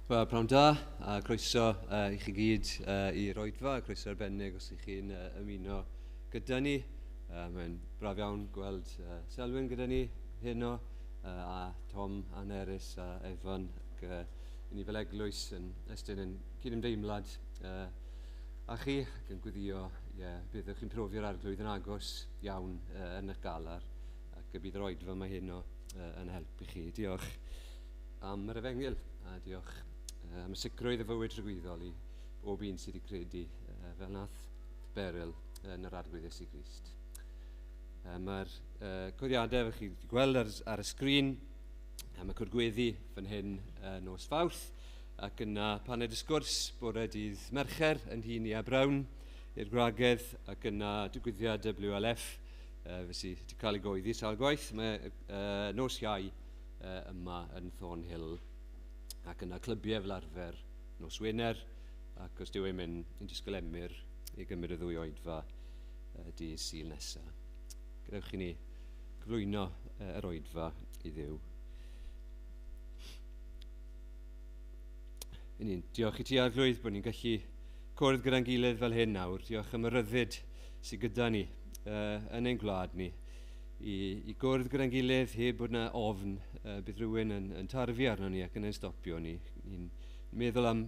Wel, prynhawn da, a croeso i chi gyd i'r oedfa, a croeso arbennig os ych chi'n ymuno gyda ni. Mae'n braf iawn gweld Selwyn gyda ni heno, a Tom a Nerys a Evan, ac i ni fel eglwys yn estyn yn cydymdeimlad a chi, ac yn gweddio, yeah, byddwch chi'n profi'r Arglwydd yn agos iawn yn eich galar, ac y bydd yr oedfa yma heno yn help i chi. Diolch am yr efengyl, a diolch am y sicrwydd y fywyd tragwyddol i bob un sydd wedi credu fel nath Beryl yn yr Arglwydd Iesu Grist. Mae'r codiadau chi wedi gweld ar y sgrin, a mae cwrdd fan hyn nos Fawrth, ac yna paned y sgwrs bore dydd Mercher yn nhŷ Nia Brown i'r gwragedd, ac yna digwyddiad WLF, fe sydd wedi cael ei goeddi sawl gwaith, mae nos Iau yma yn Thornhill, ac yna clybiau fel arfer nos Wener, ac os dyw e'n mynd, yn disgwyl Emyr i gymryd y ddwy oedfa dydd Sul nesaf. Gadewch i ni gyflwyno yr oedfa i Dduw. I ni'n diolch i ti, Arglwydd, bod ni'n gallu cwrdd gyda'n gilydd fel hyn nawr. Diolch am y ryddid sydd gyda ni yn ein gwlad ni. I gwrdd gyda'n gilydd heb bod yna ofn bydd rhywun yn tarfu arno ni ac yn ein stopio ni. Ni'n meddwl am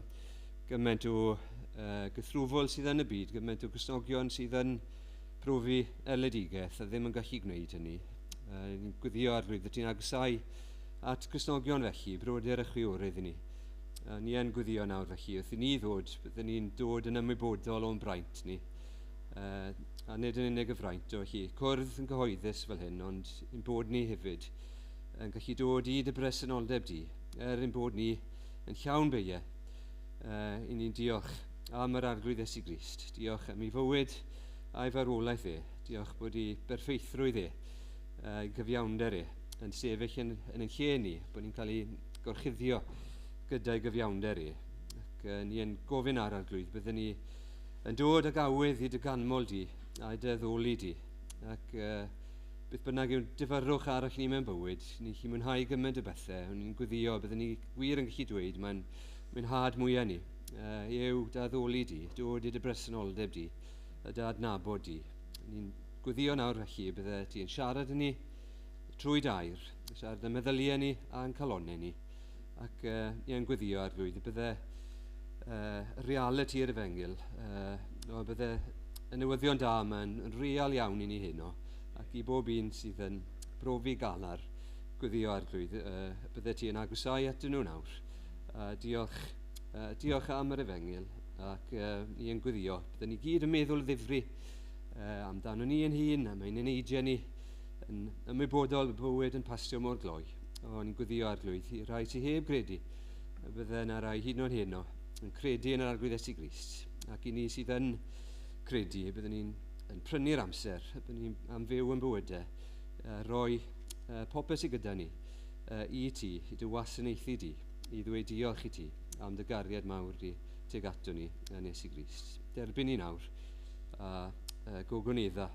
gymaint o gythrwfwl sydd yn y byd, gymaint o Gristnogion sydd yn profi erledigaeth a ddim yn gallu gwneud hynny. Ni'n gweddio, Arglwydd, ti'n agosau at Gristnogion felly, brodyr a chwiorydd i ni. Ni yn gweddio nawr felly, wrth i ni ddod, byddwn ni'n dod yn ymwybodol o'n braint ni. A nid yn unig y fraint o felly cwrdd yn gyhoeddus fel hyn, ond ein bod ni hefyd yn gallu dod i dy bresenoldeb di, er ein bod ni yn llawn beiau. I ni'n diolch am yr Arglwydd Iesu Grist. Diolch am ei fywyd a'i farwolaeth e. Diolch bod ei berffeithrwydd e, ei gyfiawnder e, yn sefyll yn ein lle ni, bod ni'n cael ei gorchuddio gyda'i gyfiawnder e. Ac ni yn gofyn ar Arglwydd, byddwn ni yn dod ag awydd i dy ganmol di a'i dy addoli di. Ac beth bynnag yw difyrrwch arall ni mewn bywyd, ni'n gallu mwynhau gymaint o bethau, ni'n gweddio, byddwn ni wir yn gallu dweud, mae'n mwynhad mwyaf ni, yw dy addoli di, dod i dy bresenoldeb di, a dy adnabod di. Ni'n gweddio nawr felly, bydde ti yn siarad â ni trwy dair, siarad â meddyliau ni a'n calonnau ni, ac ni yn gweddio, Arglwydd, bydde reality yr efengyl, bydde y newyddion da yma yn real iawn i ni heno, ac i bob un sydd yn brofi galar gweddio, Arglwydd, bydde ti yn agosau atyn nhw nawr. Diolch am yr efengyl, ac ni yn gweddio, bydde ni gyd yn meddwl ddifri amdano ni yn hun, am ein eneidiau ni, yn ymwybodol bywyd yn pasio mor gloi. O, ni'n gweddio, Arglwydd, i rai sydd heb gredu, bydde yna rai hyd yn oed heno yn credu yn yr Arglwydd Iesu Grist, ac i ni sydd yn credu, byddwn ni'n yn prynu'r amser, byddwn ni'n am fyw yn bywydau, rhoi popeth sydd gyda ni i ti, i dy wasanaethu di, i ddweud diolch i ti am dy gariad mawr di tuag ato ni yn Iesu Grist. Derbyn ni nawr a gogonedda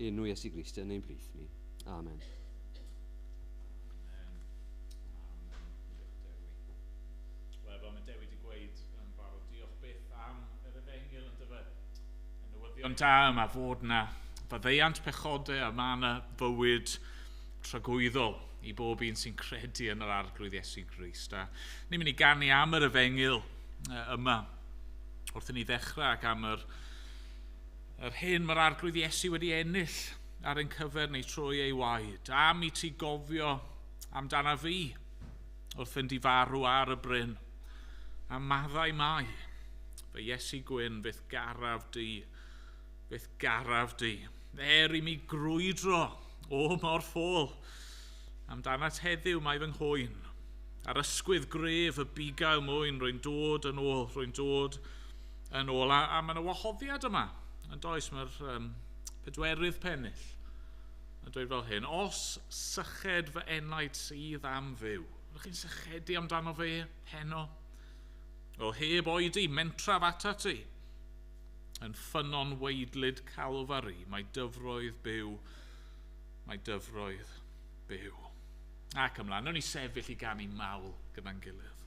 enw Iesu Grist yn ein plith ni. Amen. Ond da yma fod yna faddeuant pechodau a mae yna fywyd tragwyddol i bob un sy'n credu yn yr Arglwydd Iesu Grist. A ni'n mynd i ganu am yr efengyl yma wrth i ni ddechrau ac am yr hyn mae'r Arglwydd Iesu wedi ennill ar ein cyfer ni trwy ei waed. Am i ti gofio amdana fi wrth fynd i farw ar y bryn. A maddau mai, fy Iesu gwyn, fyth garaf di, fyth garaf di. Er i mi grwydro, o mor ffôl, amdanat heddiw mae fy nghwyn. Ar ysgwydd gref y bugail mwyn, rwy'n dod yn ôl, rwy'n dod yn ôl. A mae yna wahoddiad yma, yn does, mae'r pedwerydd pennill yn dweud fel hyn: os syched fy enaid sydd am fyw. Ydych chi'n sychedu amdano fe heno? O heb oedi, mentraf atat ti. Yn ffynnon weidlyd Calfari, mae dyfroedd byw, mae dyfroedd byw. Ac ymlaen, nawn ni sefyll i ganu mawl gyda'n gilydd.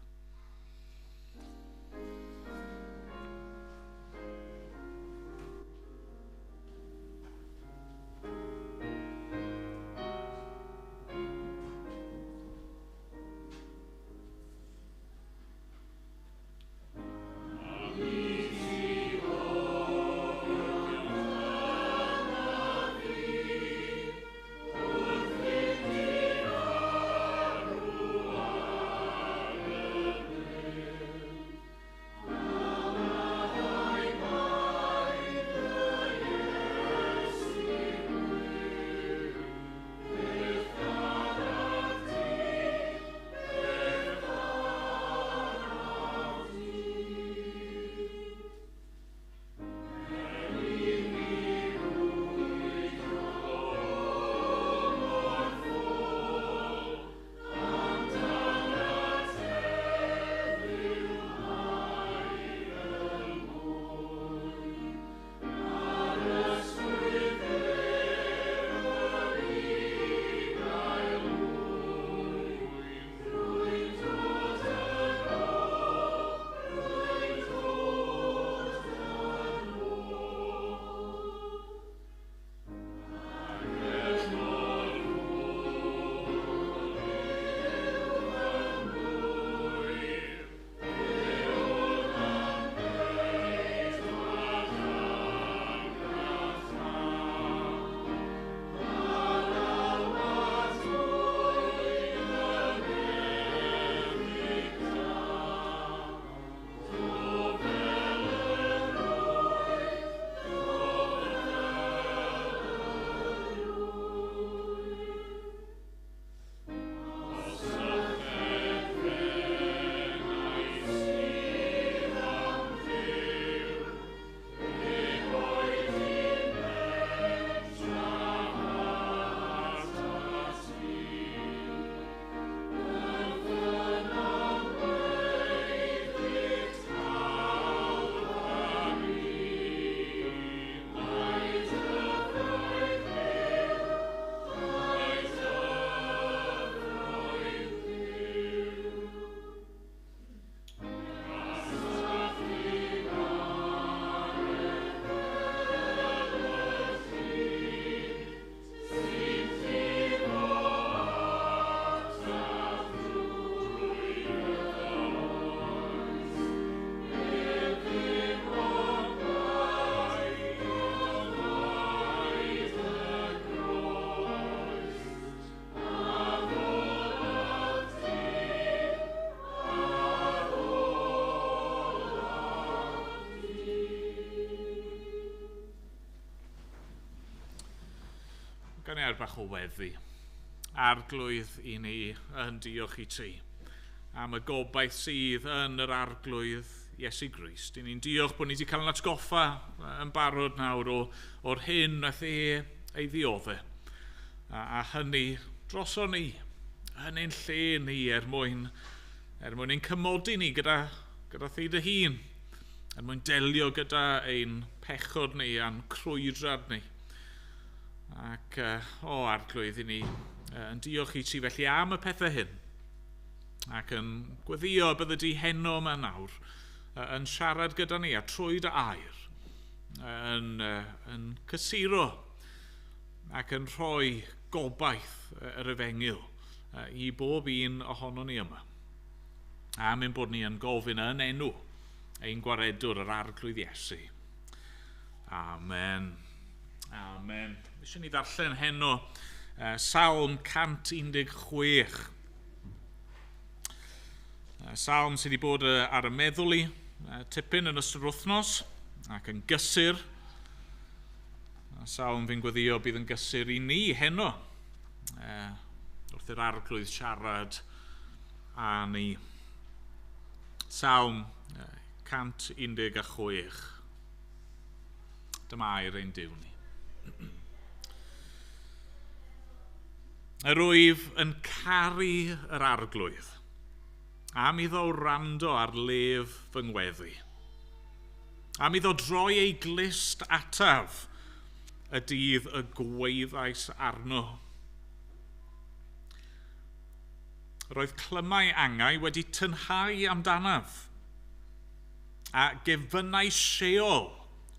Gair bach o weddi. Arglwydd i ni yn diolch i ti am y gobaith sydd yn yr Arglwydd Iesu Grist. I ni'n diolch bod ni wedi cael yn atgoffa yn barod nawr o'r hyn nath e ei ddioddef. A hynny droso ni, yn ein lle ni er mwyn ein cymodi ni gyda thi dy hun, er mwyn delio gyda ein pechod ni a'n crwydrad ni. Ac o Arglwydd, i ni yn diolch i ti felly am y pethau hyn, ac yn gweddio bydde di heno yma nawr yn siarad gyda ni a trwy dy air yn cysuro ac yn rhoi gobaith yr efengyl i bob un ohono ni yma. Am ein bod ni yn gofyn yn enw ein gwaredwr yr Arglwydd Iesu. Amen. Amen. Eisiau ni ddarllen heno Salm 116. Salm sydd wedi bod ar y meddwl i tipyn yn ystod wythnos ac yn gysur. Salm fi'n gweddio bydd yn gysur i ni heno wrth i'r Arglwydd siarad â ni. Salm 116. Dyma air ein Duw ni. Yr wyf yn caru yr Arglwydd, am iddo wrando ar lef fy ngweddi, am iddo droi ei glust ataf y dydd y gwaeddais arno. Roedd clymau angau wedi tynhau amdanaf, a gefynnau Sheol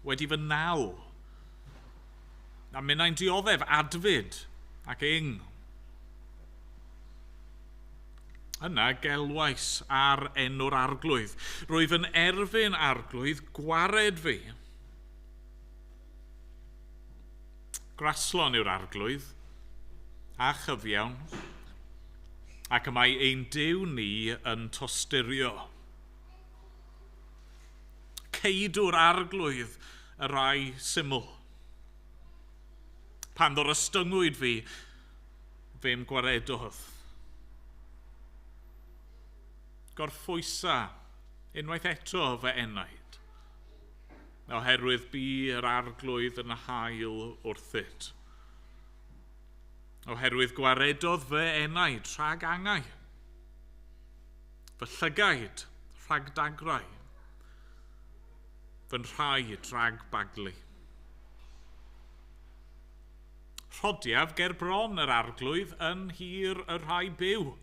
wedi fy nal, a minnau'n dioddef adfyd ac ing. Yna gelwais ar enw'r Arglwydd. Rwyf yn erfyn Arglwydd gwared fi. Graslon yw'r Arglwydd a chyfiawn, ac y mae ein Duw ni yn tosturio. Ceidw'r Arglwydd y rai syml. Pan ddorostyngwyd fi, fe'm gwaredodd. Gorffwysa unwaith eto fy enaid, oherwydd bu yr Arglwydd yn hael wrthyt. Oherwydd gwaredodd fy enaid rhag angau, fy llygaid rhag dagrau, fy nhraed rhag baglu. Rhodiaf ger bron yr Arglwydd yn hir y rhai byw.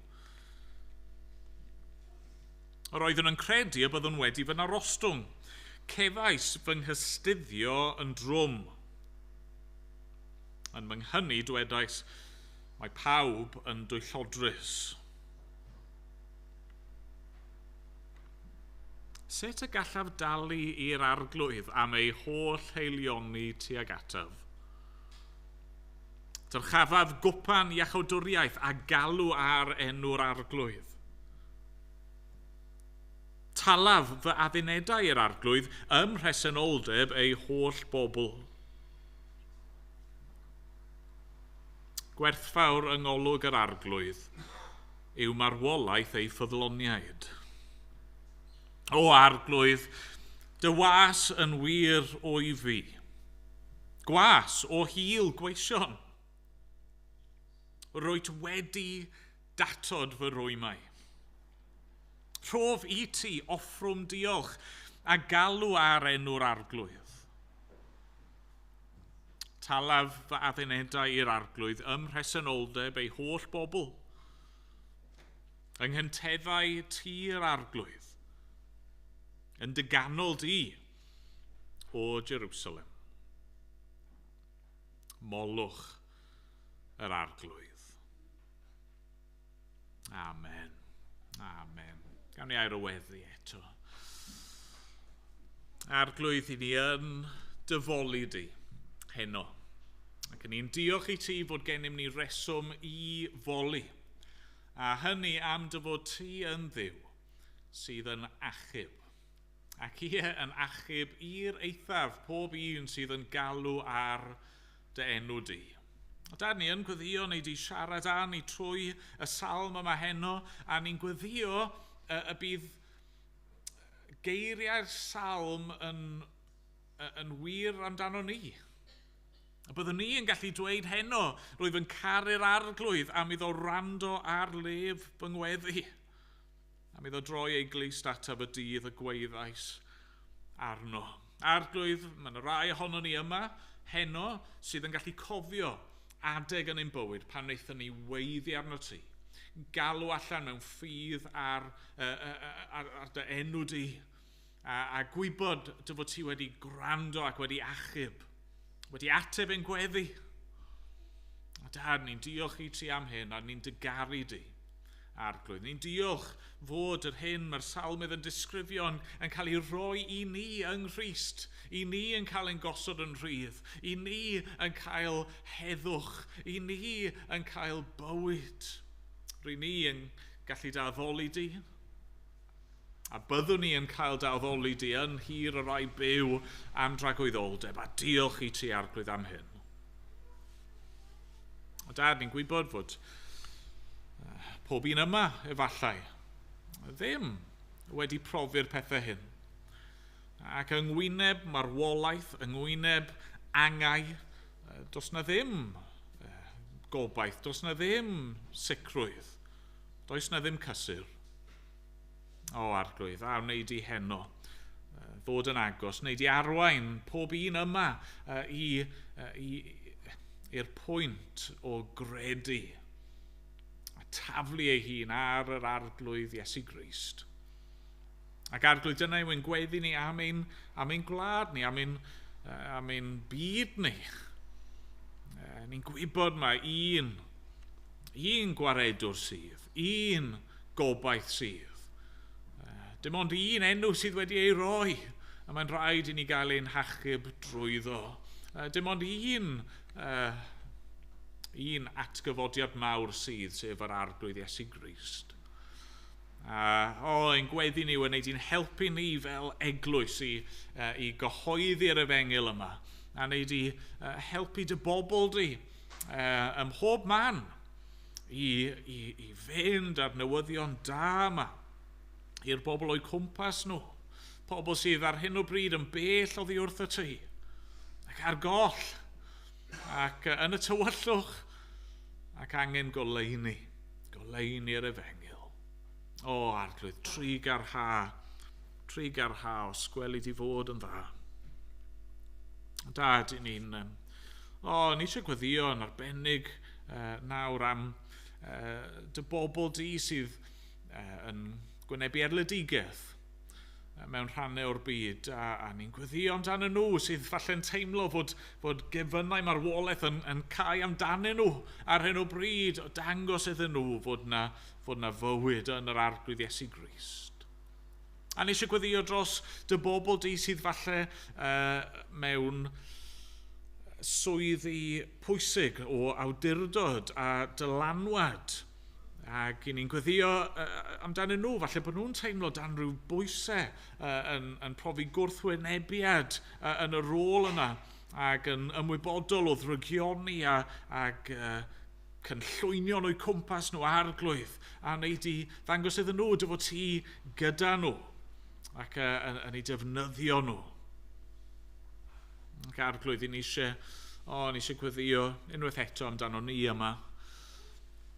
Yr oeddwn yn credu y byddwn wedi fy narostwng. Cefais fy nghystuddio yn drwm. Yn fy nghyni dwedais, mae pawb yn dwyllodrus. Sut y gallaf dalu i'r Arglwydd am ei holl haelioni tuag ataf? Dyrchafaf gwpan iachawdwriaeth a galw ar enw'r Arglwydd. Talaf fy addunedau i'r Arglwydd ym mhresenoldeb ei holl bobl. Gwerthfawr yng ngolwg yr Arglwydd yw marwolaeth ei ffyddloniaid. O Arglwydd, dy was yn wir o'i fi. Gwas o hil gweision. Rwyt wedi datod fy rwymau. Rhof i ti offrwm diolch a galw ar enw'r Arglwydd. Talaf fy addunedau i'r Arglwydd ym mhresenoldeb ei holl bobl. Yng nghynteddau tir Arglwydd, yn dy ganol di o Jerusalem. Molwch yr Arglwydd. Amen. Amen. Gawn ni air o weddi eto. Arglwydd, i ni yn dyfoli di heno. Ac ni'n diolch i ti fod gennym ni reswm i foli. A hynny am dy fod ti yn Dduw sydd yn achub. Ac ie, yn achub i'r eithaf pob un sydd yn galw ar dy enw di. O Dad, ni yn gweddio, neu di siarad â ni trwy y salm yma heno, a ni'n gweddio y bydd geiriau'r salm yn wir amdano ni. A byddwn ni yn gallu dweud heno, rwyf yn caru'r Arglwydd am iddo wrando ar lef fy ngweddi. Am iddo droi ei glust ataf y dydd y gwaeddais arno. Arglwydd, mae yna rai ohono ni yma heno sydd yn gallu cofio adeg yn ein bywyd pan wnaethon ni weiddi arno ti. Galw allan mewn ffydd ar dy enw di a gwybod dy fod ti wedi gwrando ac wedi achub, wedi ateb ein gweddi. A Dad, ni'n diolch i ti am hyn a ni'n dy garu di, Arglwydd. Ni'n diolch fod yr hyn mae'r salmydd yn disgrifio yn cael ei roi i ni yng Nghrist, i ni yn cael ein gosod yn rhydd, i ni yn cael heddwch, i ni yn cael bywyd. Rwy ni yn gallu dy addoli di, a byddwn ni yn cael dy addoli di yn nhir y rhai byw am dragwyddoldeb, a diolch i ti, Arglwydd, am hyn. O Dad, ni'n gwybod fod pob un yma, efallai, ddim wedi profi'r pethau hyn. Ac yng ngwyneb marwolaeth, yng ngwyneb angau, does na ddim gobaith, does na ddim sicrwydd, does na ddim cysur. O Arglwydd, a wnei di heno ddod yn agos, wnei di arwain pob un yma i'r pwynt o gredu a taflu ei hun ar yr Arglwydd Iesu Grist. Ac Arglwydd, dyna yw ein gweddi ni am ein gwlad ni, am ein byd ni. Ni'n gwybod mae un gwaredwr sydd, un gobaith sydd. Dim ond un enw sydd wedi ei roi, a mae'n rhaid i ni gael ein hachub drwyddo. Dim ond un atgyfodiad mawr sydd, sef yr Arglwydd Iesu Grist. Ein gweddi ni yw yn wneud i'n helpu ni fel eglwys i gyhoeddi'r efengyl yma, a wneud i helpu dy bobl di ym mhob man i fynd â'r newyddion da yma i'r bobl o'u cwmpas nhw, pobl sydd ar hyn o bryd yn bell oddi wrth y tŷ, ac ar goll, ac yn y tywyllwch, ac angen goleuni'r efengyl. O, Arglwydd, trugarha, os gweli di fod yn dda. Dad, ni eisiau gweddio yn arbennig nawr am dy bobl di sydd yn gwynebu erledigaeth mewn rhannau o'r byd, a ni'n gweddio amdano nhw sydd falle'n teimlo fod gefynnau marwolaeth yn cau amdanyn nhw ar hyn o bryd, o dangos iddyn nhw fod na fywyd yn yr Arglwydd Iesu Grist. A ni eisiau gweddio dros dy bobl di sydd falle mewn swyddi pwysig o awdurdod a dylanwad. Ac i ni'n gweddio amdanyn nhw, falle bod nhw'n teimlo dan rhyw bwysau yn profi gwrthwynebiad yn y rôl yna ac yn ymwybodol o ddrygioni ac cynllwynion o'u cwmpas nhw, Arglwydd, a wneud i ddangos iddyn nhw dy fod ti gyda nhw ac yn eu defnyddio nhw. Ac Arglwydd, ni eisiau gweddio unwaith eto amdano ni yma.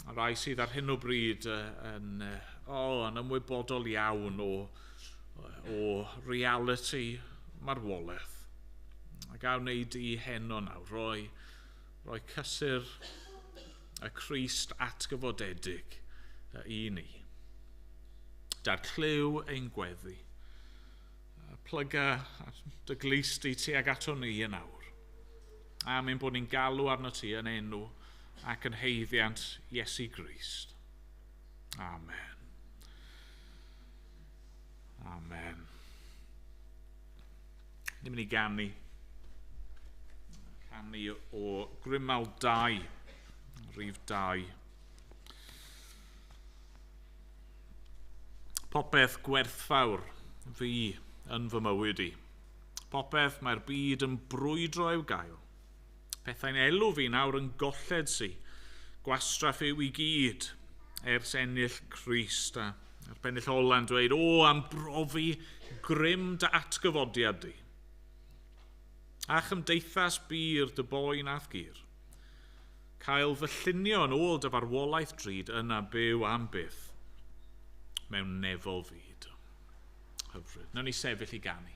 A rai sydd ar hyn o bryd yn ymwybodol iawn o reality marwolaeth. Ac a wneud i heno nawr, roi cysur y Crist atgyfodedig i ni. Dad, clyw ein gweddi. Plyga dy glust i tuag ato ni yn awr. Am ein bod ni'n galw arno ti yn enw ac yn haeddiant Iesu Grist. Amen. Amen. Ni'n mynd i ganu. Canu o Grymawl 2, rhif 2. Popeth gwerthfawr fi yn fy mywyd i. Popeth mae'r byd yn brwydro i'w gael. Pethau'n elw fi nawr yn golled si. Gwastraff yw i gyd ers ennill Crist. A'r pennill ola'n dweud, o, am brofi grym dy atgyfodiad di. A chymdeithas bur dy boen a'th gyr. Cael fy llunio yn ôl dy farwolaeth drud yna byw am byth mewn nefol fyd. Hyfryd. Nawn ni sefyll i ganu.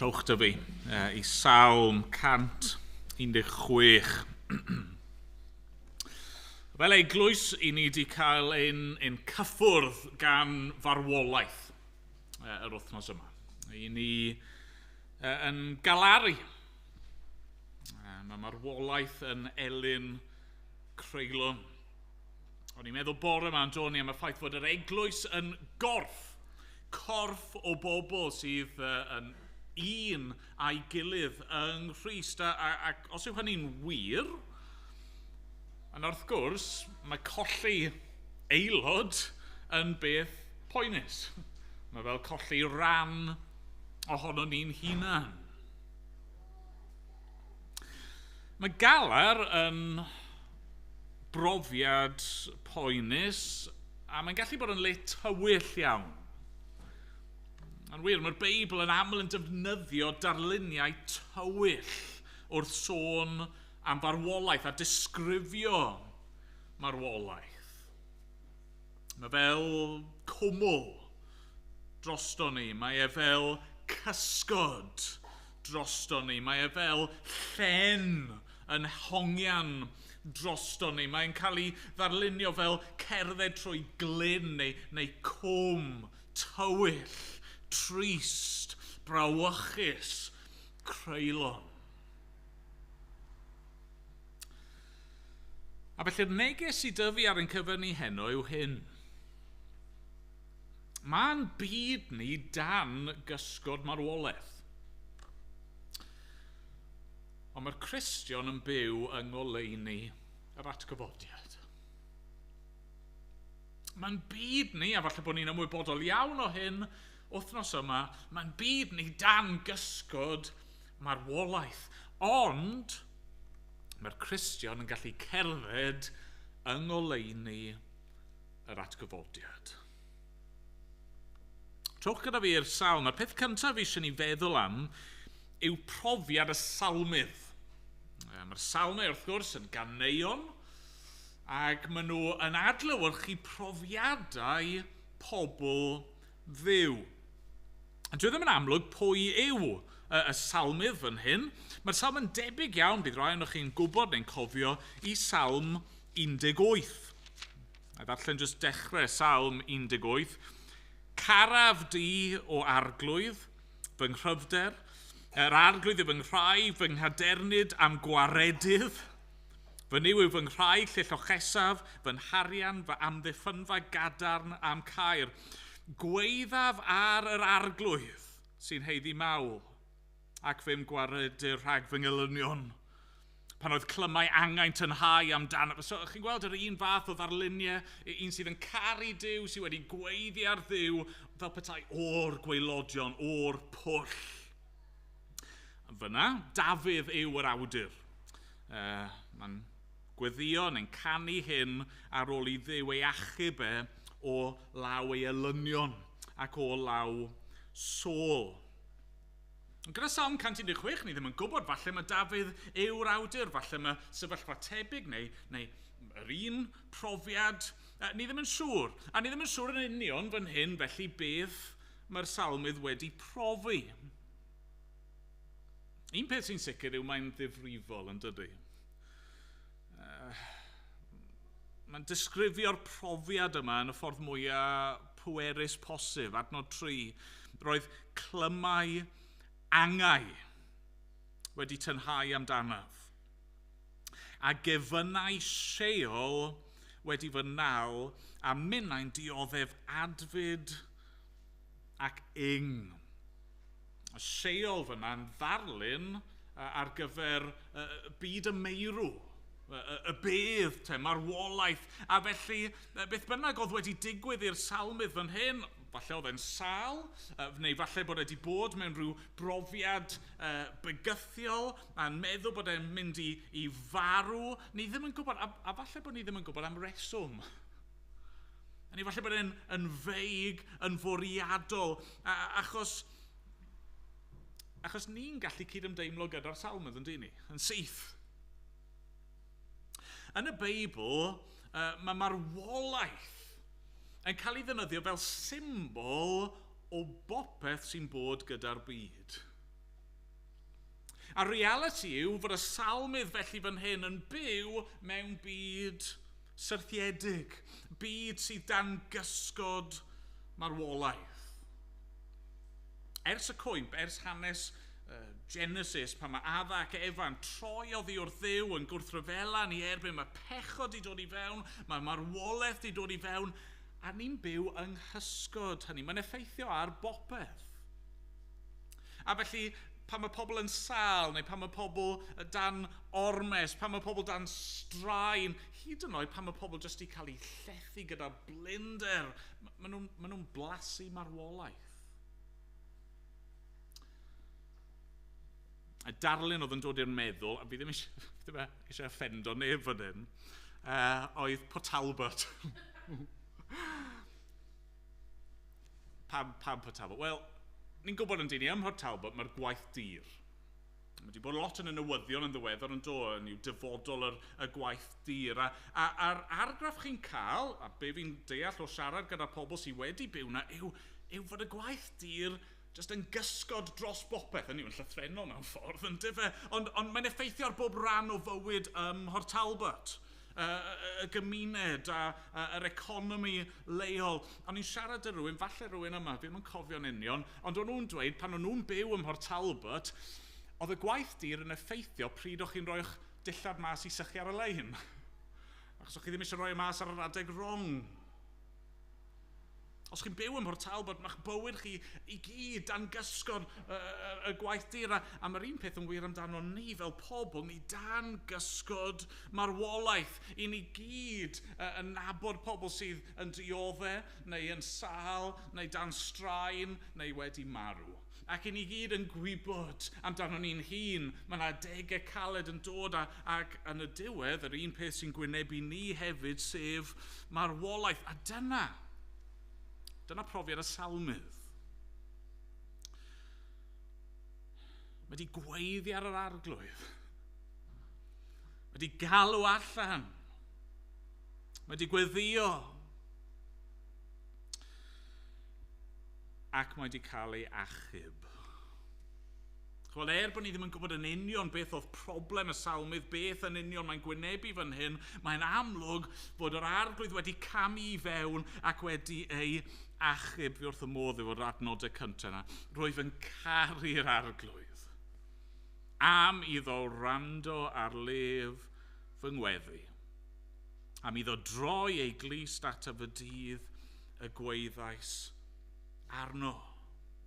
Trowch dy fi i Salm 116. Fel eglwys, i ni wedi cael ein cyffwrdd gan farwolaeth yr wythnos yma. I ni yn galaru. Mae marwolaeth yn elyn creulon. O'n i'n meddwl bore yma yn dod ni am y ffaith fod yr eglwys yn gorff. Corff o bobl sydd yn un a'i gilydd yng Nghrist. Ac os yw hynny'n wir, yn wrth gwrs, mae colli aelod yn beth poenus. Mae fel colli ran ohono ni'n hunan. Mae galar yn brofiad poenus a mae'n gallu bod yn le tywyll iawn. Yn wir, mae'r Beibl yn aml yn defnyddio darluniau tywyll wrth sôn am farwolaeth a disgrifio marwolaeth. Mae fel cwmwl drosto ni, mae e fel cysgod drosto ni, mae e fel llen yn hongian drosto ni. Mae'n cael ei ddarlunio fel cerdded trwy glyn neu cwm, tywyll, trist, brawychus, creulon. A felly'r neges i dyfu ar ein cyfer ni heno yw hyn. Mae'n byd ni dan gysgod marwolaeth. Ond mae'r Cristion yn byw yng ngoleuni yr atgyfodiad. Mae'n byd ni, a falle bod ni'n ymwybodol iawn o hyn wythnos yma, mae'n byd ni dan gysgod marwolaeth. Ond mae'r Cristion yn gallu cerdded yng ngoleuni yr atgyfodiad. Trowch gyda fi i'r salm. A'r peth cyntaf fi eisiau ni feddwl am yw profiad y salmydd. Mae'r salmau wrth gwrs yn ganeuon ac maen nhw yn adlewyrchu profiadau pobl Dduw. Dwi ddim yn amlwg pwy yw y salmydd fan hyn. Mae'r salm yn debyg iawn, bydd rai ohonoch chi'n gwybod neu'n cofio, i Salm 18. A ddarllen jyst dechrau Salm 18. Caraf di o arglwydd, fy nghryfder, yr arglwydd yw fy nghraig, fy nghadernid am gwaredydd. Fy Nuw yw fy nghraig lle llochesaf, fy nharian, fy amddiffynfa gadarn am caer. Gwaeddaf ar yr arglwydd sy'n haeddu mawl, ac fe'm gwaredir rhag fy ngelynion. Pan oedd clymau angau'n tynhau amdano. So, chi'n gweld yr un fath o ddarluniau, un sydd yn caru Duw, sydd wedi gweiddi ar Dduw, fel petai o'r gwaelodion, o'r pwll. Fyna, Dafydd yw yr awdur. Mae'n gweddio neu'n canu hyn ar ôl i Dduw ei achub e o law ei elynion ac o law Saul. Gyda Salm 116, ni ddim yn gwybod, falle mae Dafydd yw'r awdur, falle mae sefyllfa tebyg neu yr un profiad, ni ddim yn siŵr. A ni ddim yn siŵr yn union fan hyn, felly beth mae'r salmydd wedi profi. Un peth sy'n sicr yw mae'n ddifrifol, yn dydy. Mae'n disgrifio'r profiad yma yn y ffordd mwyaf pwerus posib. Adnod 3, roedd clymau angau wedi tynhau amdanaf, a gefynnau Sheol wedi fy nal, a minnau'n dioddef adfyd ac ing. Y Sheol fyna'n ddarlun ar gyfer byd y meirw, y bedd, te, marwolaeth. A felly, beth bynnag oedd wedi digwydd i'r salmydd fan hyn, falle oedd e'n sâl, neu falle bod e wedi bod mewn rhyw brofiad bygythiol a'n meddwl bod e'n mynd i farw. Ni ddim yn gwybod, a falle bod ni ddim yn gwybod am reswm. A ni falle bod e'n yn feig, yn fwriadol, achos ni'n gallu cydymdeimlo gyda'r salmydd, yn dyn ni, yn syth. Yn y Beibl, mae marwolaeth yn cael ei ddefnyddio fel symbol o bopeth sy'n bod gyda'r byd. A reality yw fod y salmydd felly fan hyn yn byw mewn byd syrthiedig, byd sydd dan gysgod marwolaeth. Ers y cwymp, ers hanes Genesis, pan mae Adda ac Efa'n troi oddi wrth Dduw yn gwrthryfela ni erbyn, mae pechod 'di dod i fewn, mae marwolaeth 'di dod i fewn, a ni'n byw yng nghysgod hynny. Mae'n effeithio ar bopeth. A felly, pan mae pobl yn sâl, neu pan mae pobl dan ormes, pan mae pobl dan straen, hyd yn oed pan mae pobl jyst 'di cael eu llethu gyda blinder, maen nhw'n blasu marwolaeth. Y darlun oedd yn dod i'r meddwl, a fi ddim eisiau offendo neb fan hyn, oedd Port Talbot. Pam Port Talbot? Wel, ni'n gwybod yn dyn ni ym Mhort Talbot mae'r gwaith dir. Mae wedi bod lot yn y newyddion yn ddiweddar yn do, yn yw dyfodol y gwaith dir. A'r argraff chi'n cael, a be fi'n deall o siarad gyda pobl sydd wedi byw na, yw fod y gwaith dir jyst yn gysgod dros bopeth. Yn yw, yn llythrennol mewn ffordd, yn dyfe. Ond mae'n effeithio ar bob rhan o fywyd ym Mhort Talbot. Y gymuned a'r economi leol. O'n i'n siarad â rhywun, falle rhywun yma, fi ddim yn cofio'n union, ond o'n nhw'n dweud pan o'n nhw'n byw ym Mhort Talbot, oedd y gwaith dir yn effeithio pryd o'ch chi'n rhoi'ch dillad mas i sychu ar y lein. Achos o'ch chi ddim eisiau rhoi e mas ar yr adeg wrong. Os chi'n byw ym Mhort Talbot, mae'ch bywyd chi i gyd dan gysgod y gwaith dir. A mae'r un peth yn wir amdano ni fel pobl, ni dan gysgod marwolaeth. I ni gyd yn nabod pobl sydd yn dioddef, neu yn sâl, neu dan straen, neu wedi marw. Ac i ni gyd yn gwybod amdano ni'n hun, mae yna adegau caled yn dod ac yn y diwedd, yr un peth sy'n gwynebu ni hefyd, sef marwolaeth. A dyna profiad y salmydd. Mae wedi gweiddi ar yr arglwydd. Mae wedi galw allan. Mae wedi gweddio. Ac mae wedi cael ei achub. Wel, bod ni ddim yn gwybod yn union beth oedd problem y salmydd, beth yn union mae'n gwynebu fan hyn, mae'n amlwg fod yr arglwydd wedi camu i fewn ac wedi ei achub. Fi wrth y modd efo'r adnodau cyntaf yna. Rwyf yn caru'r arglwydd am iddo wrando ar lef fy ngweddi, am iddo droi ei glust ataf y dydd y gweithiais arno.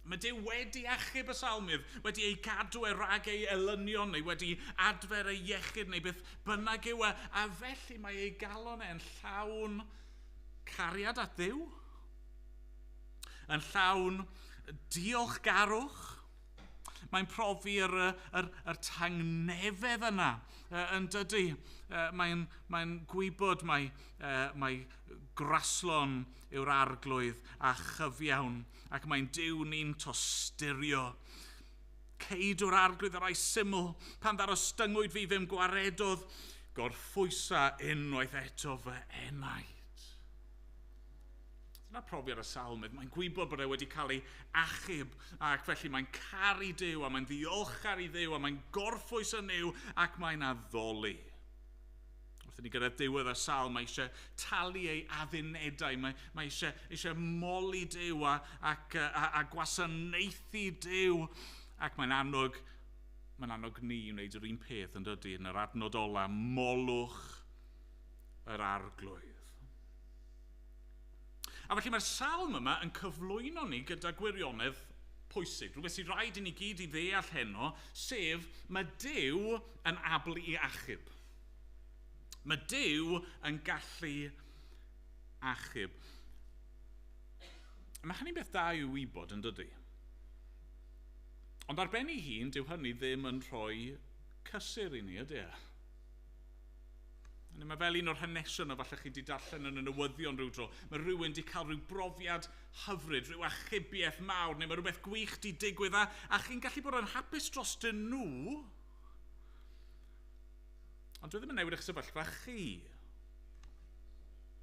Mae Duw wedi achub y salmydd, wedi ei gadw e rhag ei elynion, neu wedi adfer ei iechyd, neu beth bynnag yw e. A felly mae ei galon e'n llawn cariad at Dduw, yn llawn diolchgarwch. Mae'n profi'r yr tangnefedd yna yn dydy. Mae'n gwybod mae graslon yw'r arglwydd a chyfiawn, ac mae'n Duw ni'n tosturio. Ceidw'r arglwydd yr ai syml, pan ddarostyngwyd fi fe'm gwaredodd, gorffwysa unwaith eto fy enaid. Dyna profiad y salmydd. Mae'n gwybod bod e wedi cael ei achub, ac felly mae'n caru Duw, a mae'n ddiolchgar i Dduw, a mae'n gorffwys yn Nuw, ac mae'n addoli. Wrth i ni gyrraedd diwedd y salm, mae eisiau talu ei addunedau, mae eisiau moli Duw a gwasanaethu Duw, ac mae'n annog ni i wneud yr un peth yn dydy, yn yr adnod ola, molwch yr arglwydd. A felly mae'r salm yma yn cyflwyno ni gyda gwirionedd pwysig, rhywbeth sydd rhaid i ni gyd i ddeall heno, sef mae Duw yn abl i achub. Mae Duw yn gallu achub. Mae hynny'n beth da i'w wybod yn dydy. Ond ar ben ei hun, dyw hynny ddim yn rhoi cysur i ni, ydy e? Mae fel un o'r hanesion o falle chi wedi darllen yn y newyddion rhyw dro. Mae rhywun wedi cael rhyw brofiad hyfryd, rhyw achubiaeth mawr, neu mae rhywbeth gwych wedi digwydd, a chi'n gallu bod yn hapus dros dyn nhw, ond dwi ddim yn newid eich sefyllfa chi.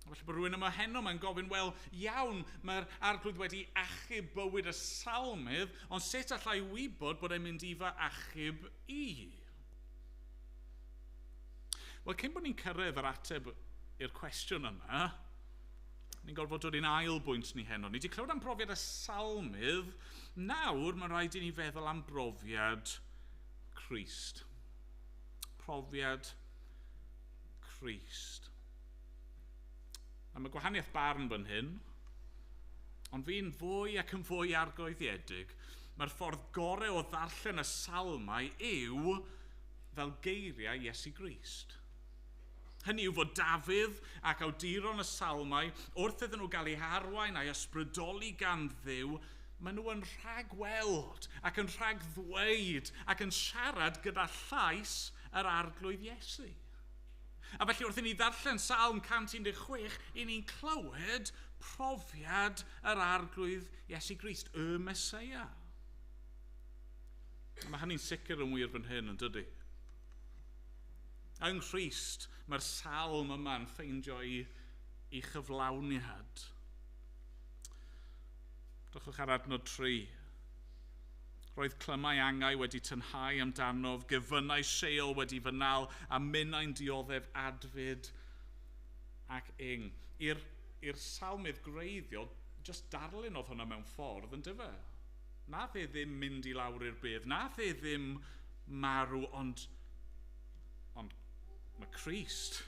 Falle bod rhywun yma heno mae'n gofyn, wel, iawn, mae'r arglwydd wedi achub bywyd y salmydd, ond sut allai wybod bod e'n mynd i fy achub i? Wel, cyn bod ni'n cyrraedd yr ateb i'r cwestiwn yma, ni'n gorfod dod i'n ail bwynt ni heno. Ni wedi clywed am brofiad y salmydd, nawr mae'n rhaid i ni feddwl am brofiad Crist. Profiad Crist. A mae gwahaniaeth barn fan hyn, ond fi'n fwy ac yn fwy argoeddiedig. Mae'r ffordd gorau o ddarllen y salmau yw fel geiriau Iesu Grist. Hynny yw fod Dafydd ac awduron y salmau, wrth iddyn nhw gael eu harwain a'i ysbrydoli gan Dduw, Maen nhw yn rhagweld ac yn rhagddweud ac yn siarad gyda llais yr Arglwydd Iesu. A felly wrth i ni ddarllen Salm 116, i ni'n clywed profiad yr Arglwydd Iesu Grist, y Meseia. A mae hynny'n sicr yn wir fan hyn, yn dydy? Yng Nghrist, mae'r salm yma'n ffeindio i chyflawniad. Drychwch ar adnod 3. Roedd clymau angau wedi tynhau amdanof, gefynnau Sheol wedi fy nal, a minnau'n dioddef adfyd ac ing. I'r salmydd gwreiddiol, just darlun oedd hwnna mewn ffordd, yn dyfe? Nath e ddim mynd i lawr i'r bedd, nath e ddim marw, ond mae Crist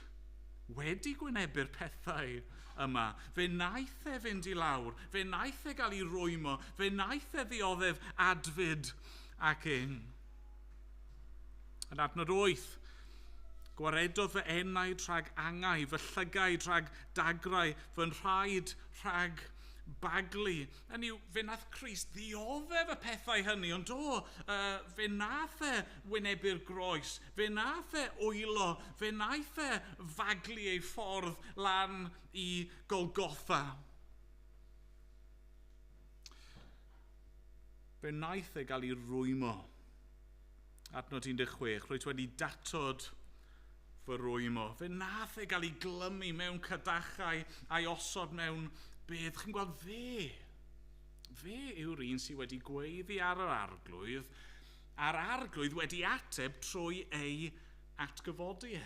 wedi gwynebu'r pethau yma. Fe wnaeth e fynd i lawr, fe wnaeth e gael ei rwymo, fe wnaeth e ddioddef adfyd ac ing. Yn adnod 8, gwaredodd fy enaid rhag angau, fy llygaid rhag dagrau, fy nhraed rhag baglu. Hynny yw, fe wnaeth Crist ddioddef y pethau hynny, ond do, fe wnaeth e wynebu'r groes, fe wnaeth e wylo, fe wnaeth e faglu ei ffordd lan i Golgotha. Fe wnaeth e gael ei rwymo. Adnod 16, rwyt wedi datod fy rwymo. Fe wnaeth e gael ei glymu mewn cadachau a'i osod mewn bedd. Chi'n gweld fe? Fe yw'r un sydd wedi gweiddi ar yr Arglwydd, a'r Arglwydd wedi ateb trwy ei atgyfodi e.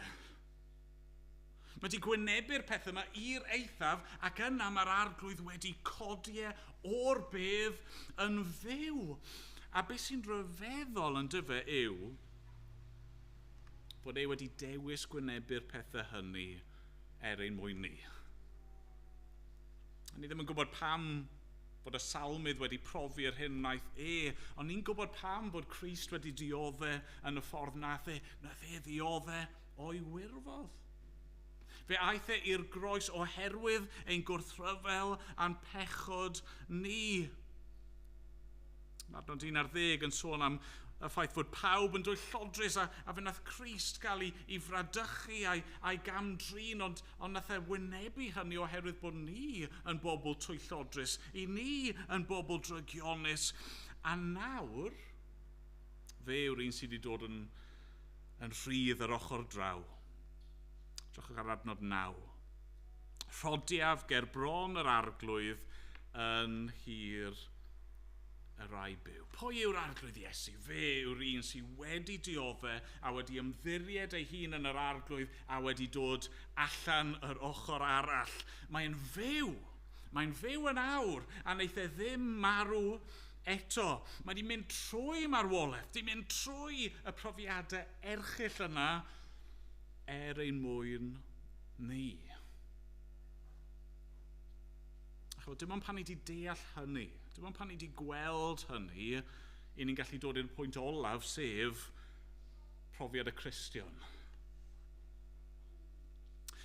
Mae wedi gwynebu'r pethau yma i'r eithaf, ac yna mae'r Arglwydd wedi codi e o'r bedd yn fyw. A beth sy'n rhyfeddol yn dyfe yw bod e wedi dewis gwynebu'r pethau hynny er ein mwyn ni. A ni ddim yn gwybod pam bod y salmydd wedi profi'r hyn wnaeth e, ond ni'n gwybod pam bod Crist wedi dioddef yn y ffordd nath e. Nath e ddioddef o'i wirfodd. Fe aeth e i'r groes oherwydd ein gwrthryfel a'n pechod ni. Mae adnod 11 yn sôn am y ffaith fod pawb yn dwyllodrus a fe wnaeth Crist gael ei fradychu a'i gamdrin, ond nath e wynebu hynny oherwydd bod ni yn bobl twyllodrus, i ni yn bobl drygionus. A nawr, fe yw'r un sydd wedi dod yn rhydd yr ochr draw. Drychwch ar adnod 9. Rhodiaf ger bron yr Arglwydd yn hir y rai byw. Pwy yw'r Arglwydd Iesu? Fe yw'r un sydd wedi dioddef a wedi ymddiried ei hun yn yr Arglwydd a wedi dod allan yr ochr arall. Mae'n fyw. Mae'n fyw yn awr a wnaeth e ddim marw eto. Mae wedi mynd trwy marwolaeth, wedi mynd trwy y profiadau erchyll yna er ein mwyn ni. Achos dim ond pan ni wedi deall hynny, dim ond pan ni wedi gweld hynny, i ni'n gallu dod i'r pwynt olaf, sef profiad y Cristion.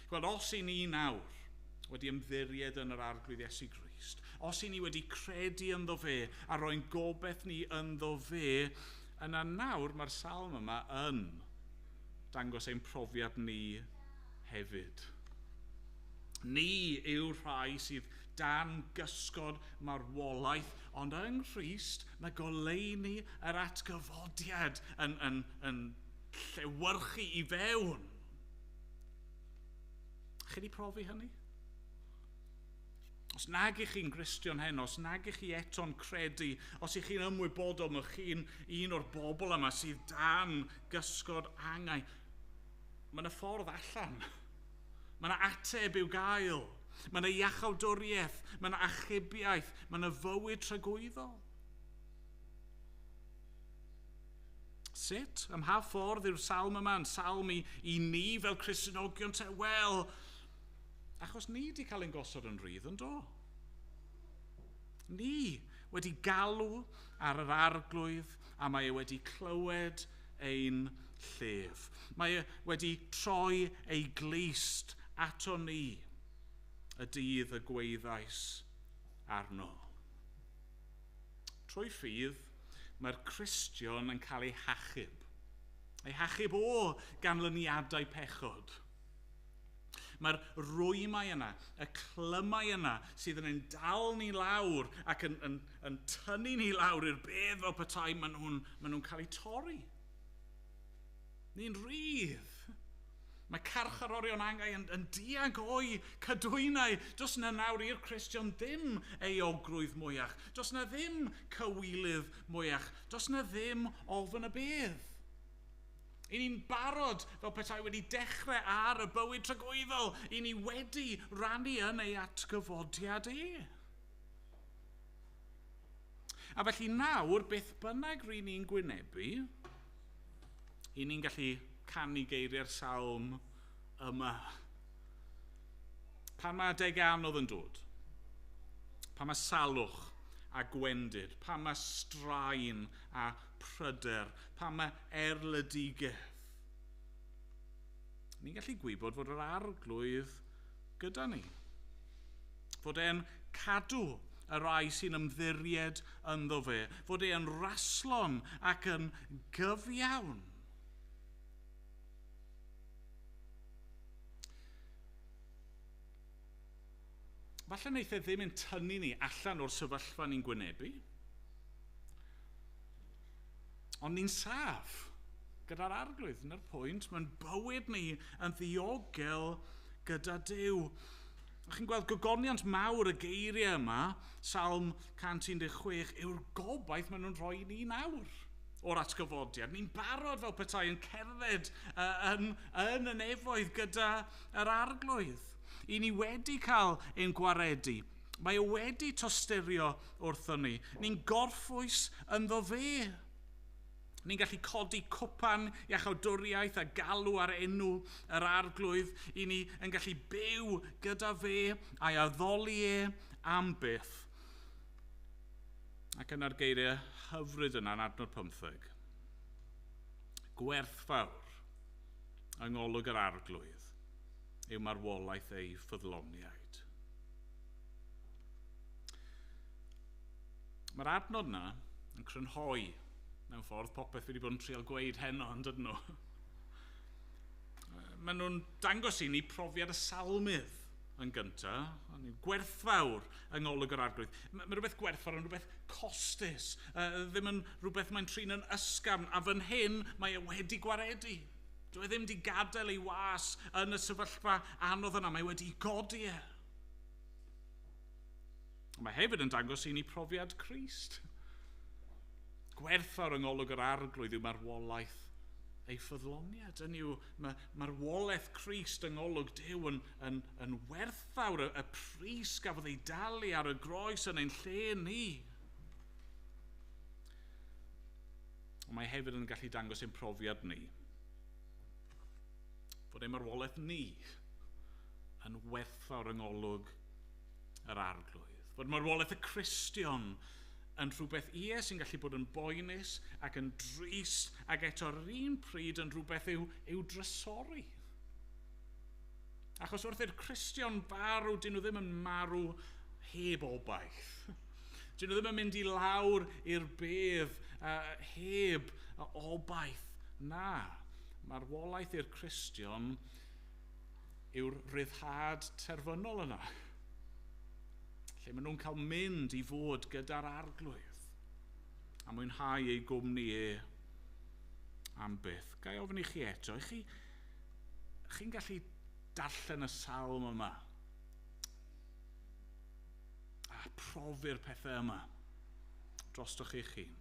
Gweld, os i ni nawr wedi ymddiried yn yr Arglwydd Iesu Grist, os i ni wedi credu ynddo fe a roi'n gobaith ni ynddo fe, yna nawr mae'r salm yma yn dangos ein profiad ni hefyd. Ni yw'r rhai sydd dan gysgod marwolaeth, ond yng Nghrist mae goleuni yr atgyfodiad yn llewyrchu i fewn. Chi wedi profi hynny? Os nag ych chi'n Gristion heno, os nag ych chi eto'n credu, os ych chi'n ymwybodol, mae chi'n un o'r bobl yma sydd dan gysgod angau, mae yna ffordd allan. Mae yna ateb i'w gael. Mae yna iachawdwriaeth, mae yna achubiaeth, mae yna fywyd tragwyddol. Sut? Ym mha ffordd yw'r salm yma yn salm i ni fel Cristnogion te? Wel, achos ni wedi cael ein gosod yn rhydd, yn do? Ni wedi galw ar yr Arglwydd a mae e wedi clywed ein llef. Mae e wedi troi ei glust ato ni y dydd y gweithiais arno. Trwy ffydd, mae'r Cristion yn cael ei hachub. Ei hachub o ganlyniadau pechod. Mae'r rwymau yna, y clymau yna sydd yn ein dal ni lawr ac yn tynnu ni lawr i'r bedd fel petai, maen nhw'n cael eu torri. Ni'n rhydd. Mae carcharorion angau yn dianc o'i cadwynau. Does na nawr i'r Cristion ddim euogrwydd mwyach. Does na ddim cywilydd mwyach. Does na ddim ofn y bedd. I ni'n barod fel petai wedi dechrau ar y bywyd tragwyddol. I ni wedi rannu yn ei atgyfodiad e. A felly nawr, beth bynnag ry'n ni'n gwynebu, i ni'n gallu canu geiriau'r salm yma. Pan mae adeg anodd yn dod, pan mae salwch a gwendid, pan mae straen a pryder, pan mae erledigaeth, ni'n gallu gwybod fod yr Arglwydd gyda ni. Fod e'n cadw y rai sy'n ymddiried ynddo fe, fod e'n raslon ac yn gyfiawn. Falle wneith e ddim yn tynnu ni allan o'r sefyllfa ni'n gwynebu, ond ni'n saff gyda'r Arglwydd. Dyna'r pwynt, mae'n bywyd ni yn ddiogel gyda Duw. Chi'n gweld gogoniant mawr y geiriau yma, Salm 116, yw'r gobaith maen nhw'n rhoi ni nawr o'r atgyfodiad. Ni'n barod fel petai yn cerdded yn y nefoedd gyda yr Arglwydd. I ni wedi cael ein gwaredu. Mae e wedi tosturio wrthon ni. Ni'n gorffwys ynddo fe. Ni'n gallu codi cwpan iachawdwriaeth a galw ar enw yr Arglwydd. I ni yn gallu byw gyda fe a'i addoli e am byth. Ac yna'r geiriau hyfryd yna yn adnod 15. Gwerthfawr yng ngolwg yr Arglwydd yw marwolaeth ei ffyddloniaid. Mae'r adnod yna yn crynhoi mewn ffordd popeth wedi bod yn trial gweud heno, yn dydyn nhw. Maen nhw'n dangos i ni profiad y salmydd yn gyntaf, gwerthfawr yng ngolwg yr Arglwydd. Mae rhywbeth gwerthfawr yn rhywbeth costus, ddim yn rhywbeth mae'n trin yn ysgafn, a fan hyn mae e wedi gwaredu. Dyw e ddim wedi gadael ei was yn y sefyllfa anodd yna, mae wedi godi e. Mae hefyd yn dangos i ni profiad Crist. Gwerthfawr yng ngolwg yr Arglwydd yw marwolaeth ei ffyddloniad. Hynny yw, mae marwolaeth Crist yng ngolwg Duw yn werthfawr, y pris gafodd ei dalu ar y groes yn ein lle ni. Ond mae hefyd yn gallu dangos ein profiad ni. Fod ein marwolaeth ni yn werthfawr yng ngolwg yr Arglwydd. Fod marwolaeth y Cristion yn rhywbeth ie sy'n gallu bod yn boenus ac yn drist ac eto ar yr un pryd yn rhywbeth i'w drysori. Achos wrth i'r Cristion farw, dyn nhw ddim yn marw heb obaith. Dyn nhw ddim yn mynd i lawr i'r bedd heb obaith. Na, marwolaeth i'r Cristion yw'r rhyddhad terfynol yna. Lle maen nhw'n cael mynd i fod gyda'r Arglwydd a mwynhau ei gwmni e am byth. Ga i ofyn i chi eto, chi'n gallu darllen y salm yma a profi'r pethau yma drostoch chi'ch hun.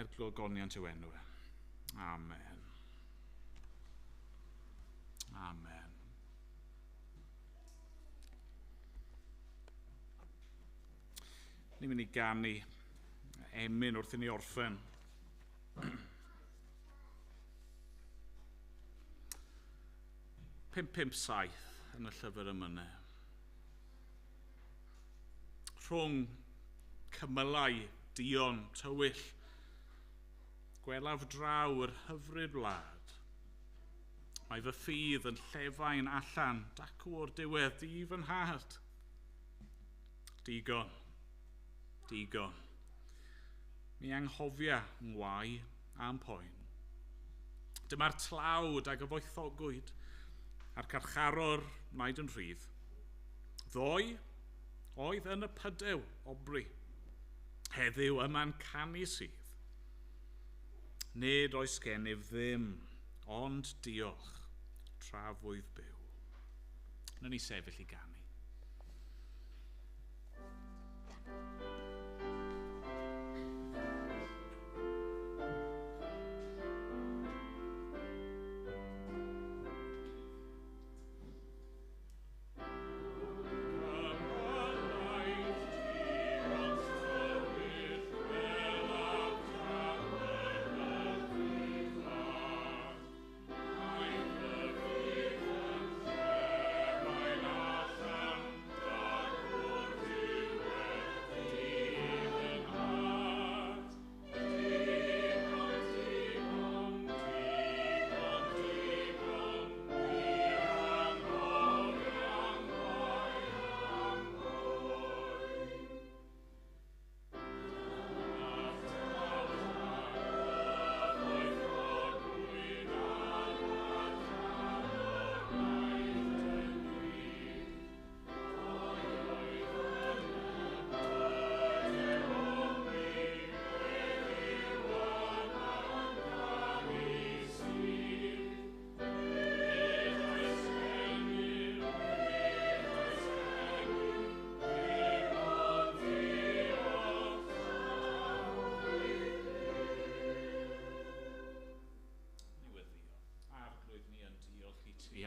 Er gogoniant yw enw e. Amen. Amen. Ni'n mynd i ganu emyn wrth i ni orffen. 557 yn y llyfr emynau. Rhwng cymylau duon tywyll, gwelaf draw yr hyfryd wlad. Mae fy ffydd yn llefain allan, dacw o'r diwedd, di fy nhad. Digon. digon. Mi anghofia ngwai a'm poen. Dyma'r tlawd a gyfoethogwyd a'r carcharor wnaed yn rhydd. Ddoe oedd yn y pydew obri. Heddiw yma'n canu sydd. Nid oes gennyf ddim, ond diolch, tra fwydd byw. Nawn ni sefyll i ganu.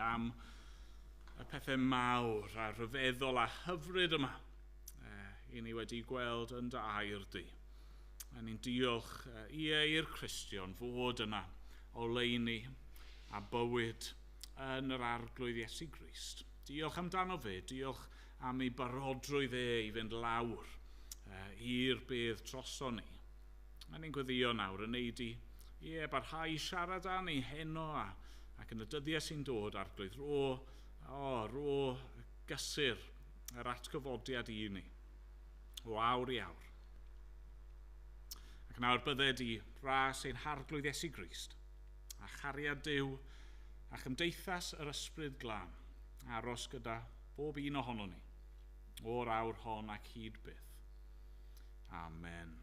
Am y pethau mawr a rhyfeddol a hyfryd yma i ni wedi gweld yn dy air di. A ni'n diolch i'r Cristion fod yna oleuni a bywyd yn yr Arglwydd Iesu Grist. Diolch amdano fe, diolch am ei barodrwydd e i fynd lawr i'r bedd droson ni. A ni'n gweddio nawr yn neud i barhau siarad â ni heno ac yn y dyddiau sy'n dod, Arglwydd, ro gysur yr atgyfodiad i ni, o awr i awr. Ac nawr bydded i ras ein Harglwydd Iesu Grist, a chariad Duw, a chymdeithas yr Ysbryd Glân, aros gyda bob un ohonon ni, o'r awr hon ac hyd byth. Amen.